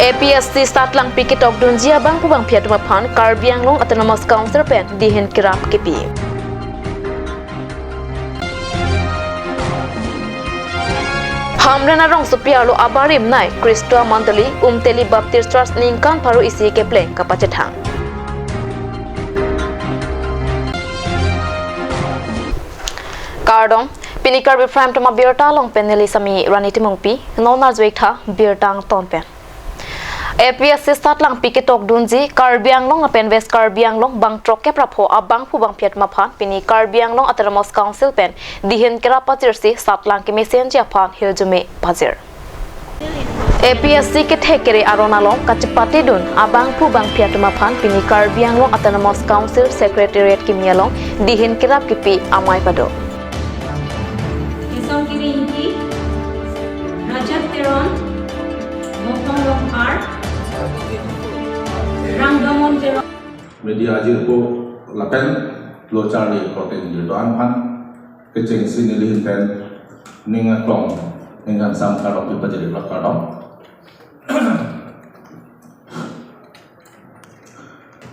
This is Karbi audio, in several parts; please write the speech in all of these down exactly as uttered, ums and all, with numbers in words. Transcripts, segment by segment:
A P S C Satlangpi ketokdunji abangphu bangphi atum aphan Karbi Anglong Autonomous Council pen dihin kerap kipi. Hamren arongsopi arlo abarim nei Christa Mandali Umtali Baptist Church ningkan pharo isi kepleng kapachethang. Kardom, pini Karbi Prime Time abirta along pen neli Sami Rani Timungpi, non arjuik tha birta angton pen. A P S C Satlangpi ketokdunji Karbi Anglong lapen West Karbi Anglong bangthrok kep ra pho abangphu bangphi atum aphan pini Karbi Anglong Autonomous Council pen dihin kerap pajirsi Satlang kemesenji aphan hirjume pajir. A P S C kethek kere aron along kachepatedun abangphu bangphi atum aphan pini Karbi Anglong Autonomous Council Secretariat kimi along dihin kerap kipi amei pado. Kesong Kiri Ingti, Rajat Teron, Bokong Rongphar, Ramdamon Teron. Media ajirpo lapen lo charli reporting jirpo-an aphan kechengsi nelihin pen ning aklong ning kangsam kardom pipajiri plak kardom.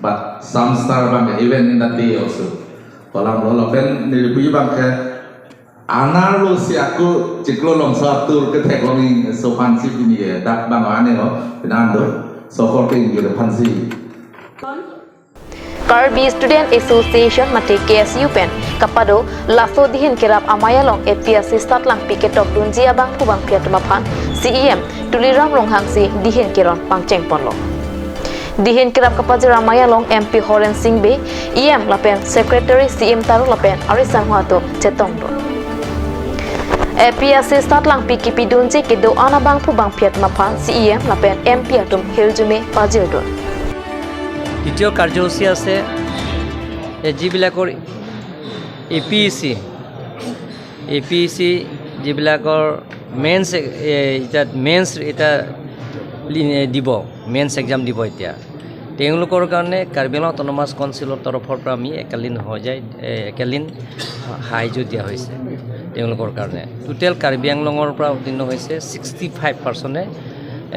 But some star abang ke even in that day also. Palam lo lapen nelipu abang ke anar lo si aku chiklo longso atur ketheklong ingso aphansi pini ke dak bang ane lo pinan do supporting jure aphansi. Karbi Student Association mate K S U pen kapado laso dihin kerap amei along A P S C Satlangpi ketokdunji abangphu bangphi atum aphan C E M Tuliram Ronghang si dihin keron pangcheng ponlo. Dihin kerap kapajir amei along M P Horen Sing Bey, E M lapen Secretary C M Taro lapen ari sangho atum chetongdun. A P S C Satlangpi kipidunji kedo-an abangphu bangphi atum aphan C E M lapen M P atum hirjume pajirdun. দ্বিতীয় কাৰ্যসূচী আছে, এ, যিবিলাকৰ A P E C, A P E চি যিবিলাকৰ মেইনছ, এ, এতিয়া মেইনছ এতিয়া লি-, এ, দিব, mains exam দিব এতিয়া, তেওঁলোকৰ কাৰণে কাৰ্বি আংলং অট'নমাছ কাউন্সিলৰ তৰফৰ পৰা আমি একালীন হৈ যায়, এ, একালীন সাহায্য দিয়া হৈছে তেওঁলোকৰ কাৰণে। টোটেল কাৰ্বি আংলঙৰ পৰা উত্তীৰ্ণ হৈছে ছিক্সটি ফাইভ পাৰ্চেণ্টে,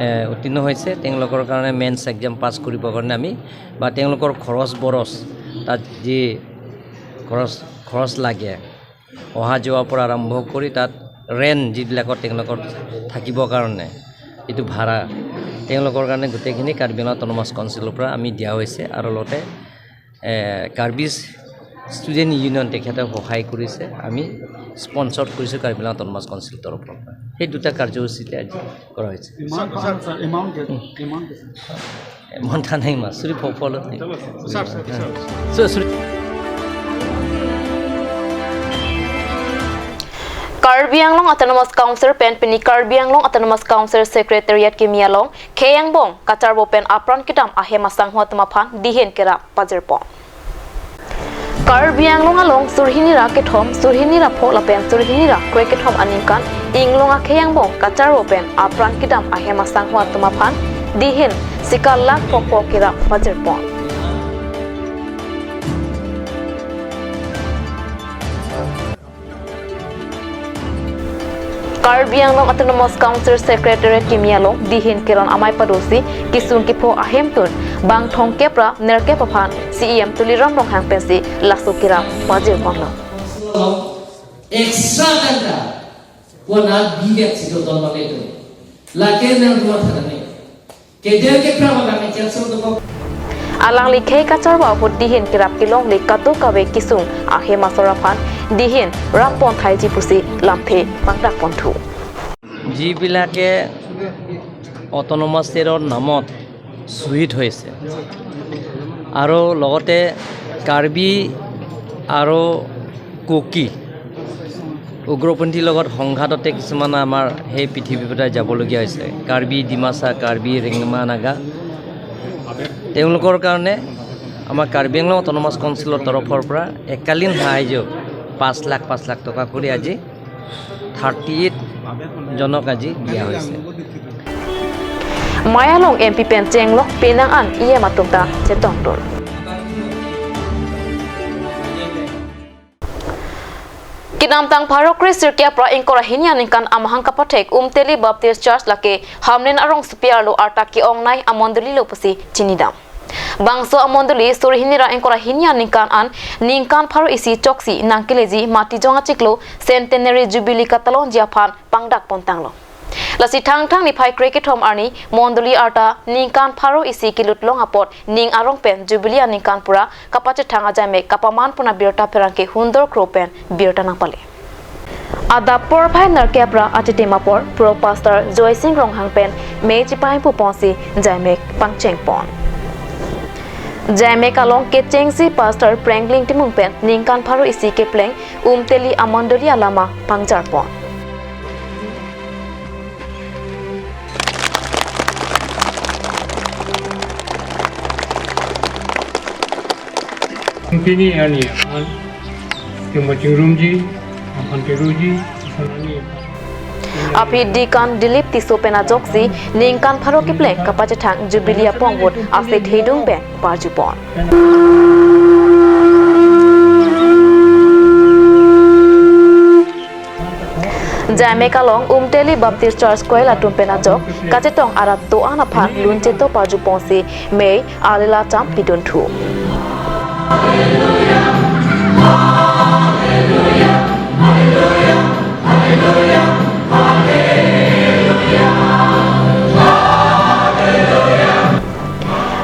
এ, উত্তীৰ্ণ হৈছে। তেওঁলোকৰ কাৰণে মেইনছ এক্সাম পাছ কৰিবৰ কাৰণে আমি বা তেওঁলোকৰ খৰচ বৰচ, তাত যি খৰচ, খৰচ লাগে, অহা যোৱাৰ পৰা আৰম্ভ কৰি তাত ৰেণ্ট যিবিলাকত তেওঁলোকৰ থাকিবৰ কাৰণে যিটো ভাড়া, তেওঁলোকৰ কাৰণে গোটেইখিনি কাৰ্বি আংলং অট'নমাছ কাউন্সিলৰ পৰা আমি দিয়া হৈছে। আৰু লগতে, এ, কাৰ্বি ষ্টুডেণ্ট ইউনিয়ন তেখেতে সহায় কৰিছে, আমি স্পনচৰ্ড কৰিছোঁ কাৰ্বি আংলং অট'নমাছ কাউন্সিলৰ তৰফৰ পৰা। সেই দুটা কাৰ্যসূচীতে আজি কৰা হৈছে। এমাউণ্ট, ছাৰ, ছাৰ, এমাউণ্ট কে-, এমাউণ্ট কে-, ছাৰ? এমাউণ্ট থা নাই মা, চুৰি ফ-, ফলত নেই। Sir, sir, sir. চুৰি, চুৰি। Karbi Anglong Autonomous Council pen pini Karbi Anglong Autonomous Council Secretariat kimi along khei angbong kacharbo pen apran kedam ahem asangho atum aphan dihin kerap pajirpon. Karbi Anglong along surhini ra kethom, surhini ra pho lapen surhini ra krekethom aningkan inglong akhei angbong kacharbo pen apran kedam ahem asangho atum aphan dihin sikar lakh phokpho kerap pajirpon. Karbi Anglong Autonomous Council Secretariat kimi along dihin keron amei padosi kesung kepho ahemtun bang thomkep ra nerkep aphan C E M Tuliram Ronghang pensi laso kerap pajirponlo. Extra tangka ko na bibek si do ton bang itu. Lake nang dua thadane. Kedo ke prama kami cancel to ko. Alangli khei kacharbo ahut dihin kerap kelongle kadokave kesung ahem asor aphan dihin rappon thaiji pusi lamthe pangdak ponthu. যিবিলাকে অট'নমাছ ষ্টেটৰ নামত শ্বহীদ হৈছে আৰু লগতে কাৰ্বি আৰু কুকি উগ্ৰপন্থীৰ লগত সংঘাততে কিছুমান আমাৰ সেই পৃথিৱীৰ পৰা যাবলগীয়া হৈছে। কাৰ্বি ডিমাচা, কাৰ্বি ৰেংমা নাগা, তেওঁলোকৰ কাৰণে আমাৰ কাৰ্বি আংলং অট'নমাছ কাউন্সিলৰ তৰফৰ পৰা একালীন সাহায্য পাঁচ লাখ, পাঁচ লাখ টকা কৰি আজি থাৰ্টি এইট জনক আজি দিয়া হৈছে। Mei along M P pen chenglok penang an E M atum ta chetongdun. Kedamtang pharo kre sirkep ra ingkoi ra hini aningkan amahang kapathek Umteli Baptist Church lake Hamren arongsopi arlo arta ke-ongnei amondoli lo pusi chinidam. Bangso amondoli suri hini ra ingkoi ra hini aningkan an ningkan pharo isi choksi nangkeleji Matijong achiklo Centenary Jubilee katalonji aphan pangdak pontanglo. Lasi Thangthang niphai kre kethom arni mondoli arta ningkan pharo isi kelut long apot ning arong pen Jubilee aningkan pura kapachethang ajaimek kapaman pon abirta pherangke hundor kro pen birta nangpale. Adap porphai nerkep ra achitim apor Pro Pastor Joysing Ronghang pen mei chipahemphu ponsi jaimek pangcheng pon. Jaimek along kechengsi Pastor Prengleng Timung pen ningkan pharo isi kepleng Umteli amondoli alama pangjar pon. Pini arni aphan kemaching rumji, aphan keruji, aphan ani aphan. Aphi Deacon Dilip Tisso pen ajoksi ningkan pharo kepleng kapachethang Jubilee apongvut ase thedung pen parju pon. Jaimek along Umteli Baptist Church Choir atum pen ajok kachetong arat do-an aphan lun cheto parju ponsi mei alila cham pidun thu.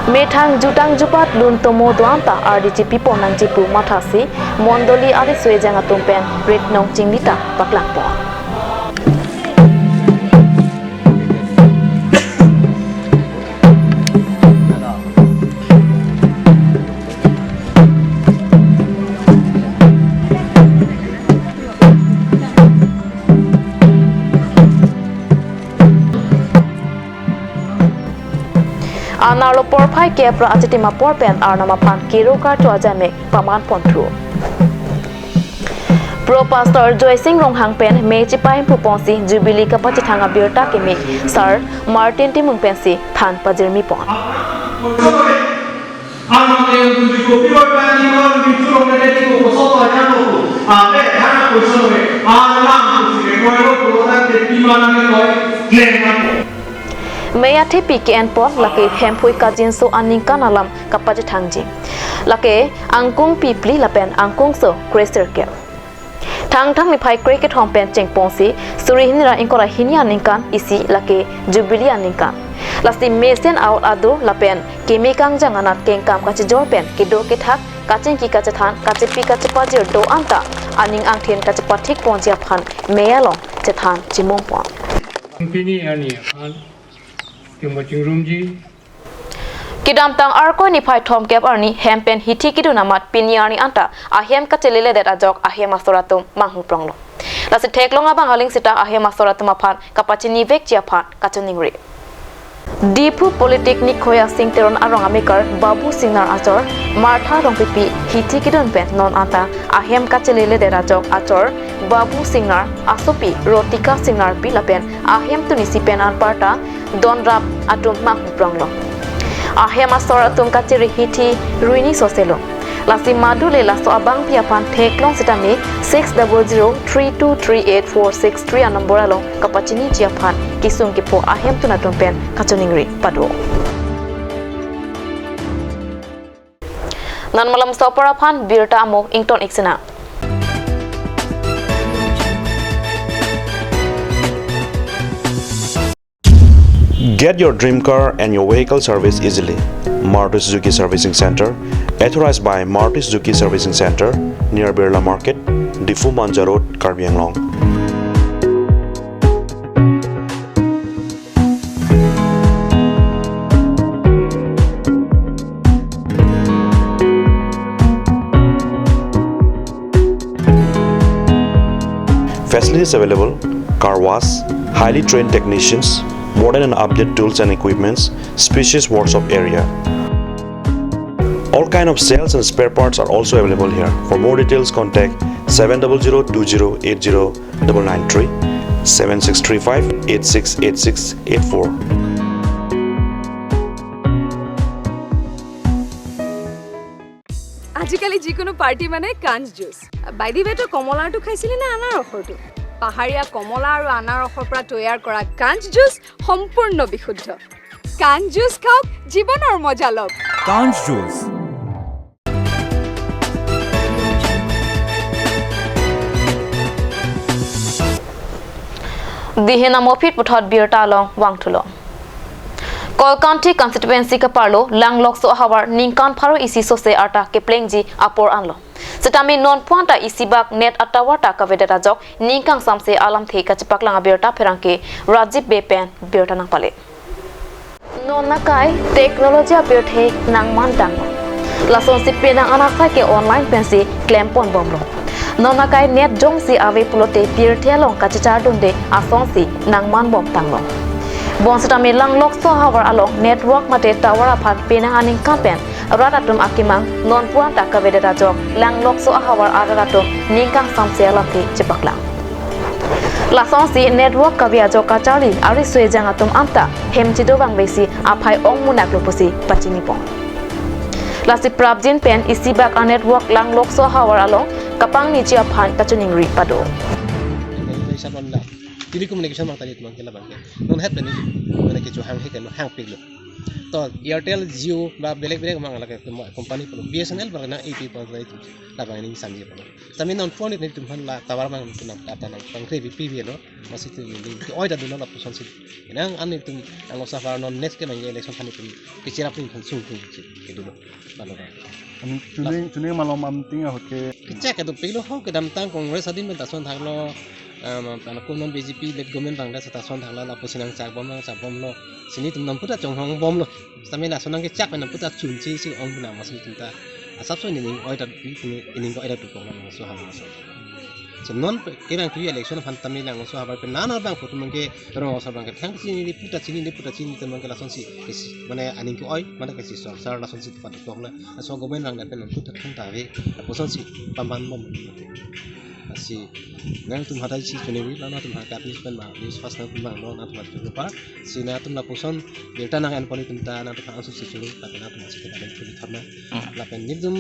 Methang jutang jupat lun tomo do-an ta ardi chipi pon nangji pu mathasi mondoli ari suejang atum pen rit nong chingni ta paklang pon. Anerlo porphai kep ra achitim apor pen arnam aphan kero karcho ajaimek paman pon thu. Pro Pastor Joysing Ronghang pen mei chipahemphu ponsi Jubilee kapachethang abirta keme Sir Martin Timung pensi than pajirmi pon. Mei athepi ke-en pon lake Hemphu Kajinso aningkan alam kapachethangji. Lake angkung pi phli lapen angkungso kre sirkep. Thangthang niphai kre kethom pen chengponsi suri hini ra ingkoi ra hini aningkan isi lake Jubilee aningkan. Lasi mesen aot adur lapen keme kangjang anat kengkam kachijor pen kedo kethak kachingki kachethan kachepi kachepajir do-an ta aning angthin kachepathik ponji aphan mei along chethan chimung pon. Pini arni aphan kemaching rumji. Kedamtang Arkoi niphai thomkep arni hem pen hithi kedun amat pini arni anta ahem kacheleledet ajok ahem asor atum manghu pronglo. Lasi theklong abang aling sita ahem asor atum aphan kapachinivekji aphan kachiningri. Diphu Polytechnic Khoya Sing Teron arong amekar Babu Singnar achor Martha Rongpipi hithi kedun pen non anta ahem kacheleledet ajok achor Babu Singnar asopi Rotika Singnarpi lapen ahemtun isi pen anparta donrap atum manghu pronglo. Ahem asor atum kachiri hithi ruini soselo. Lasi madu le laso abangpi aphan theklong sitame six double zero three two three eight four six three anumber along kapachiniji aphan kisung kipo ahemtun atum pen kachiningri pado. Non malom sopor aphan birta amo ington iksena. Get your dream car and your vehicle service easily. Maruti Suzuki Servicing Center, authorized by Maruti Suzuki Servicing Center, near Birla Market, Diphu Manja Road, Karbi Anglong. Facilities available: car wash, highly trained technicians, modern and updated tools and equipments, spacious workshop area. All kind of sales and spare parts are also available here. For more details, contact seven double zero two zero eight zero double nine three, seven six three five eight six eight six eight four. আজিকালি যিকোনো পাৰ্টি মানে কাঞ্চ juice. By the ৱে, তই কমলাৰটো খাইছিলি নে আনাৰসৰটো? পাহাৰীয়া কমলা আৰু আনাৰসৰ পৰা তৈয়াৰ কৰা কাঞ্চ জুচ সম্পূৰ্ণ বিশুদ্ধ। কাঞ্চ জুচ খাওক, জীৱনৰ মজা লওক। কাঞ্চ juice. Dihin amopit puthot birta along vangthulo. Kolkanthi constituency kaparlo Langlokso ahavar ningkan pharo isi sose arta keplengji apor anlo. Setame non puan ta isibak net atovar ta kavedet ajok ning kangsamse alamthe kachepaklang abirta pherangke Rajiv Bey pen birta nangpale. Non akai technology abirthe nangmantanglo. Lasonsi penang anat asaike online pensi klempon bomlo. Non akai net jongsi ave pulote pirthe along kachechardunde asonsi nangman bomtanglo. Bonsetame Langlokso ahavar along network mate tower aphan penang aningkan pen rat atum akemang non puan ta kavedet ajok Langlokso ahavar arat atum ning kangsamse alamthe chepaklang. Lasonsi network kave ajok kacharli ari suejang atum anta hem chido vangvesi aphai ong munak lo pusi pachinipon. Lasi prapjin pen isibak a network Langlokso ahavar along kapangniji aphan kachiningri pado. Telecommunication bang tadi teman kela bang. Non het bani mana kecho hang he kelo hang pik lo. To Airtel, Jio ba belek belek mang lake company pulo, B S N L ba na A P bang tadi tu labang ini samji pulo. Tame non phone ni tum han la tower bang tu nam kata nang pangkre bi pi bi lo. Masih tu ni oi ta dulu lapuson si. Nang an ni tum ang safar non next ke nang election khan tum kechirap ni khan sung tung si ke dulu. Lalu kan. Chuning chuning malom am ting ahut ke. Kecek itu pilo ho kedamtang Congress adin pen ta son thaklo. Em, pen ako non B J P led government bang da seta son thaklo lapusi nangchak bom nangchak bomlo. Si netum non puta chonghong bomlo. Setame lason nangkechak pen non puta chunche si ong bina masi tum ta. Asap so ining oi ta ining ko oi ta tukong nang so hang so. So non ke bang tu election aphan tame Langlokso ahavar pen nana bang photo mangke rong osa bang ke thang chini di puta chini di puta chini teman ke lasonsi. Mane aning ko oi mane ke si sor sar lasonsi tupat tukong la. So government bang da pen non puta thang ta ave. Lapuson si pamban bom. Lasi nangtum hatai si chuningri la nangtum hakat news pen bang news first nangtum bang lo nangtum hatai chuningri pa si nangtum lapuson birta nang enpon itum ta nangtum hang asu si chuningri lapen nangtum si kita dan chuningri thorna. Hmm. Lapen netum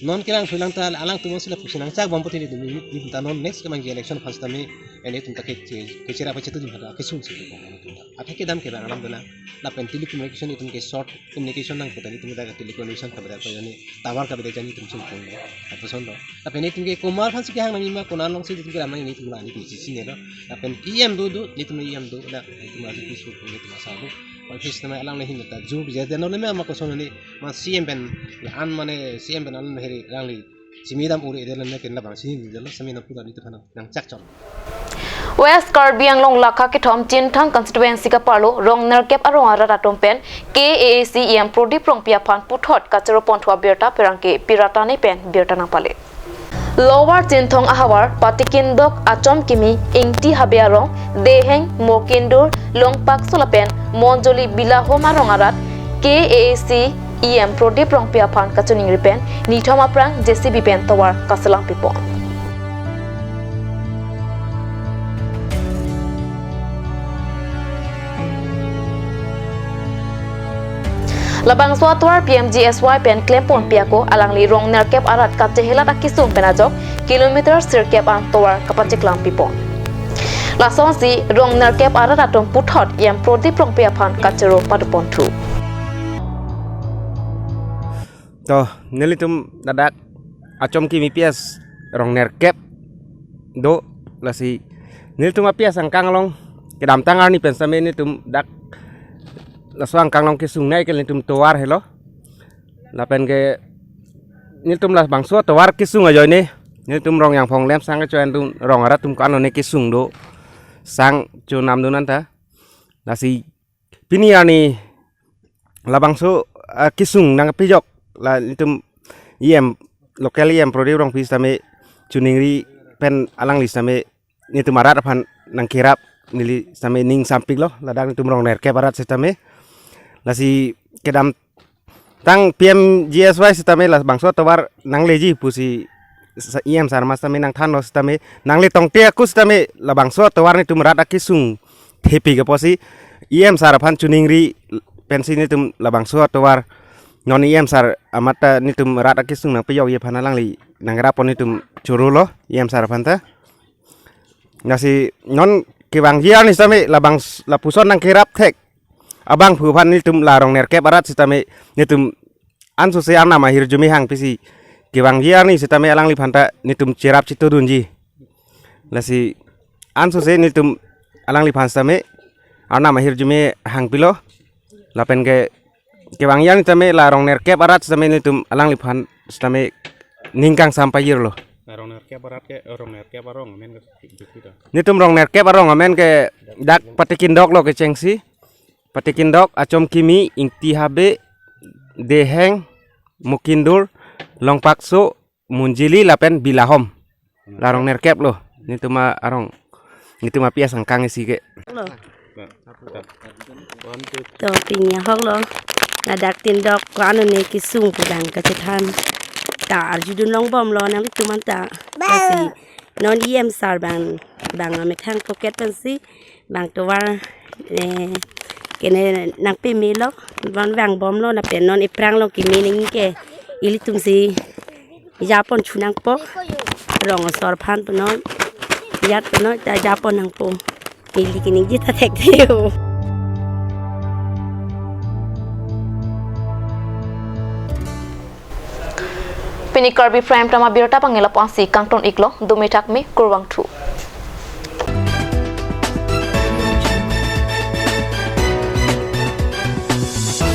non kelang sulang ta alangtum si lapuson nangchak bom putini tum netum ta non next kemang election aphan setame netum ta ke kechira pa chetu tum hada kesung si tum tum ta. Atheke dam ke bang alam dona lapen telecommunication itum ke short communication nang putani tum ta telecommunication ka beda ko yani tower ka beda jani tum sung tum. Lapuson lo. Lapen netum ke komar aphan si kehang nangji ma konat along si netum ke ramai netum la netum si sini lo. Lapen E M do do netum E M do la netum la si pisu netum asa do. Office nama alang le hin ta ju bija den lo me ama koson ni ma C M pen la an mane C M pen alang heri rang li simi dam uri ede le me ken labang sini ni lo sami na puta netum aphan nangchak chon. West Karbi Anglong lakha kethom Chinthong constituency kaparlo rong nerkep arong arat atum pen K A A C E M Prodip Rongpi aphan puthot kachoro ponthu abirta pherangke Piratani pen birta nangpale. Lower Chinthong ahavar Patikindok, Achomkimi, Ingti Habe arong, Deheng, Mokindur, Longpakso lapen Monjoli Bilahom arong arat K A A C E M Prodip Rongpi aphan kachiningri pen nithom aphrang J C B pen tovar kaselam pipon. Labangso atovar P M G S Y pen klempon pi ako alangli rong nerkep arat kachehelat akesung pen ajok kilometer sirkep an tovar kapacheklang pipon. Lasonsi rong nerkep arat atum puthot E M Prodip Rongpi aphan kachoro padoponthu. To, nelitum ladak Achomkimi P S rong nerkep do lasi nelitum a P S angkang along kedamtang arni pen setame nelitum dak laso angkang along kesung nai ke nelitum tovar helo. Lapen ke nelitum labangso tovar kesung ajoine nelitum rong yang phong lem sang kecho nelitum rong arat atum ko-an lone kesung do sang chonam do nanta. Lasi pini arni labangso, ah, kesung nangpejok la nelitum E M, local E M Prodip Rongpi setame chiningri pen alangli setame nelitum arat aphan nangkerap neli setame ning sampik lo ladak nelitum rong nerkep arat setame. Lasi kedamtang P M G S Y setame labangso tovar nangleji pusi sa-, E M sar mas setame nangthanlo setame nangle tongte aku setame labangso tovar nelitum rat akesung thepi ke pusi E M sar aphan chiningri pensi nelitum labangso tovar non E M sir amat ta netum rat akesung nangpejokji aphan alangli nangrap pon netum choro lo E M sir aphan ta. Lasi non kevangji arni sitame labang s-, lapuson nangkerap thek abangphu aphan netum la rong nerkep arat sitame netum ansose arnam ahirjume hangpisi kevangji arni sitame alangliphan ta netum cherap chitudunji. Lasi ansose netum alangliphan sitame arnam ahirjume hangpilo. Lapen ke kevangji arni sitame la rong nerkep arat sitame netum alangliphan sitame ning kangsam pajirlo. Rong nerkep arat ke, rong nerkep arong amen ke, netum rong nerkep arong amen ke dak Patikindok lo kechengsi. Patikindok, Achomkimi, Ingti Habe, Deheng, Mukindur, Longpakso, Munjili lapen Bilahom. La rong nerkep lo. Netum arong. Netum api asangkang isi ke. Lo. To pini ahok lo. Ladak Tindok ko-an ne kesung pu abang kachethan ta arjudun longbomlo nanglitum anta. Lasi non E M sir abang, abang amethang pocket pensi abang tovar, eh, kene nangpemelo, van vangbomlo lapen non ephrang along keme nangji ke ilitumsi japon chunangpo, rong asor aphan punon, jat punon ta japon nangpo. Ili keningje ta thekthe ho. Pini Karbi Prime Time abirta abang lapu-ansi kangton iklo, dome thakme, kurvangthu.